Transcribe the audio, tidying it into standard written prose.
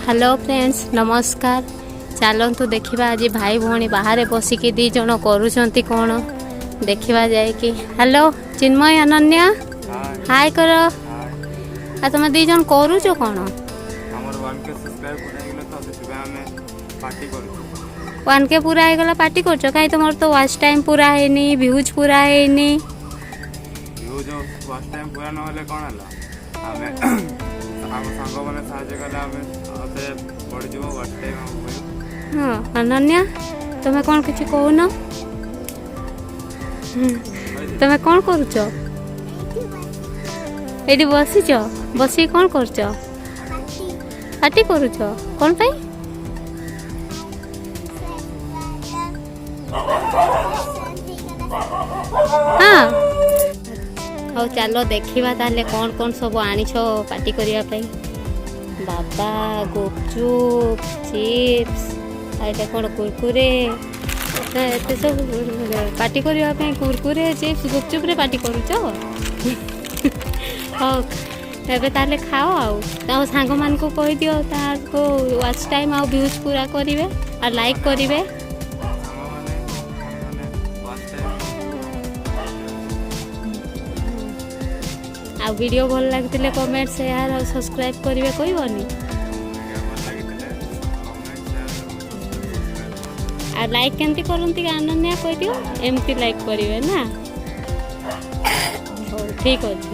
Hello friends, ନମସ୍କାର। ଚାଲନ୍ତୁ ଦେଖିବା, ଆଜି ଭାଇ ଭଉଣୀ ବାହାରେ ବସିକି ଦୁଇ ଜଣ କରୁଛନ୍ତି କ'ଣ, ଦେଖିବା ଯାଇକି। ହ୍ୟାଲୋ ଚିନ୍ମୟ, ଅନନ୍ୟା, ହାଏ କର। ଆଉ ତମେ ଦୁଇ ଜଣ କରୁଛ କ'ଣ? ଆମର 1K subscribe ପୁରା ହେଇଗଲା ତ, ସେଥିପାଇଁ ଆମେ ପାର୍ଟି କରୁଛୁ। 1K ପୁରା ହେଇଗଲା, ପାର୍ଟି କରୁଛ? କାହିଁ, ତମର ତ ୱାଚ୍ ଟାଇମ୍ ପୁରା ହେଇନି, ଭ୍ୟୁଜ୍ ପୁରା ହେଇନି। ଭ୍ୟୁଜ୍, ୱାଚ୍ ଟାଇମ୍ ପୁରା ନହେଲେ କ'ଣ ହେଲା? ଆମେ ଆମ ସାଙ୍ଗମାନେ ସାହାଯ୍ୟ କଲେ ଆମେ ଆଉଥରେ ବଢ଼ିଯିବ ୱାଚ୍ ଟାଇମ୍ ଆମ ପାଇଁ। ହଁ, ଅନନ୍ୟା, ତମେ କ'ଣ କିଛି କହୁନ? ତମେ କ'ଣ କରୁଛ? ଏଇଠି ବସିଛ, ବସିକି କ'ଣ କରୁଛ? ପାର୍ଟି କରୁଛ? କ'ଣ ପାଇଁ? ହଁ, ହଉ, ଚାଲ ଦେଖିବା ତାହେଲେ କ'ଣ କ'ଣ ସବୁ ଆଣିଛ ପାର୍ଟି କରିବା ପାଇଁ। ବାବା, ଗୁପଚୁପ, ଚିପ୍ସ, ଆଉ ଏଇଟା କ'ଣ, କୁରକୁରେ। ଏତେ ସବୁ ପାର୍ଟି କରିବା ପାଇଁ? କୁରକୁରେ, ଚିପ୍ସ, ଗୁପଚୁପରେ ପାର୍ଟି କରୁଛ? ହଉ, ଏବେ ତାହେଲେ ଖାଅ। ଆଉ ତାଙ୍କ ସାଙ୍ଗମାନଙ୍କୁ କହିଦିଅ, ତାକୁ ୱାଚ୍ ଟାଇମ୍ ଆଉ ଭ୍ୟୁଜ୍ ପୁରା କରିବେ ଆଉ ଲାଇକ୍ କରିବେ। ସାଙ୍ଗମାନେ ମାନେ ୱାଚ୍ ଟାଇମ୍ ଆଉ ଭିଡ଼ିଓ ଭଲ ଲାଗିଥିଲେ କମେଣ୍ଟ, ସେୟାର ଆଉ ସବସ୍କ୍ରାଇବ୍ କରିବେ, କହିବନି? ଭଲ ଲାଗିଥିଲେ କମେଣ୍ଟ, ସେୟାର, ସବସ୍କ୍ରାଇବ୍। ଆଉ ଲାଇକ୍ କେମିତି କରନ୍ତି ଅନନ୍ୟା, କହିଦିଅ। ଏମିତି ଲାଇକ୍ କରିବେ ନା? ହଉ, ଠିକ୍ ଅଛି।